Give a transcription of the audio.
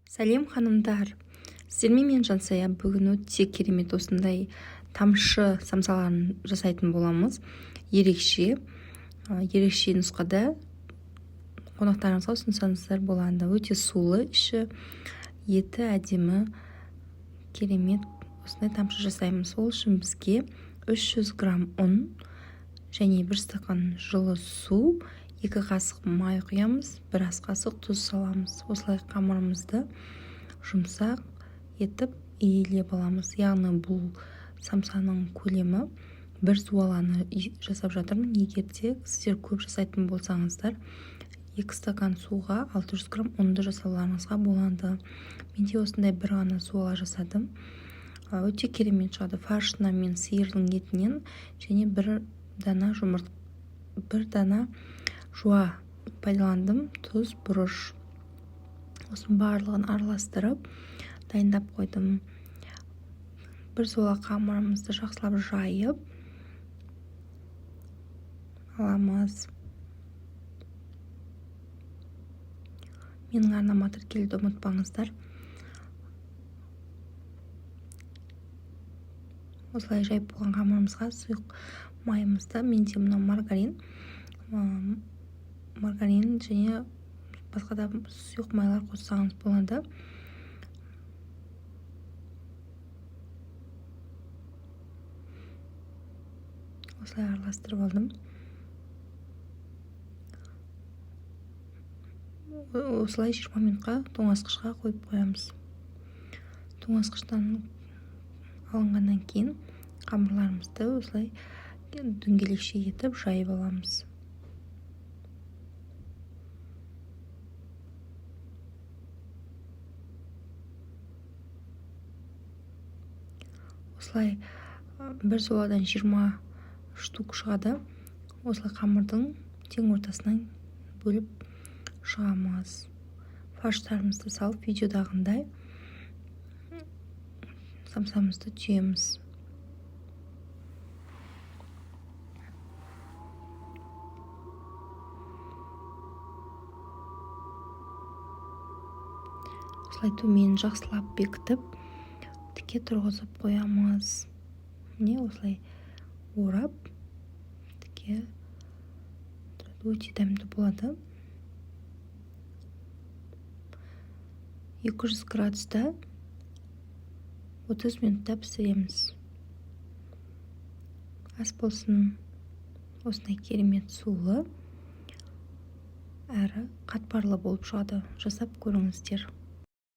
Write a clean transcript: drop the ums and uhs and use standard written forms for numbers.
Сәлем, ханымдар! Сіздермен мен, Жансая. Бүгін өте керемет осындай тамшы самсаларын жасайтын боламыз. Ерекше нұсқада қонақтарыңызға ұсынсаңыздар болады. Өте сулы, іші еті әдемі, керемет осындай тамшы жасаймыз. Ол үшін бізге 300 грамм ұн және 1 стакан жылы су, 2 қасық май құямыз, 1 ас қасық тұз саламыз. Осылай қамырымызды жұмсақ етіп иелеп аламыз. Яғни бұл самсаның көлемі бір зуаланы жасап жатырмын. Егер де сіздер көп жасайтын болсаңыздар, 2 стакан суға 600 грамм ұнды жасауларыңызға болады. Менде осындай бір ғана зуала жасадым. Өте керемет шығады. Фаршына мен сиырдың етінен және бір дана жұмырт, бір дана жуа пайдаландым, тұз, бұрыш. Осының барлығын араластырып дайындап қойдым. Бір зуала қамырымызды жақсылап жайып аламыз. Менің арнама тіркелуді ұмытпаңыздар. Осылай жайып болған қамырымызға сұйық майымызды, менде мынау маргарин және басқа да сұйық майлар қоссаңыз болады. Осылай араластырып алдым. Осылай 20 минутқа тоңазытқышқа қойып қоямыз. Тоңазытқыштан алынғаннан кейін қамырларымызды осылай дөңгелекше етіп жайып аламыз. Осылай бір зуаладан 20 штук шығады. Осылай қамырдың тең ортасынан бөліп шығамыз. Фарштарымызды салып, видеодағындай самсамызды түйеміз. Осылай төмен жақсылап бекітіп, тіке тұрғызып қоямыз. Міне, осылай орап тіке тұрады. Өте дәмді болады. 200 градуста 30 минутта пісіреміз. Ас болсын! Осындай керемет сулы әрі қатпарлы болып шығады. Жасап көріңіздер.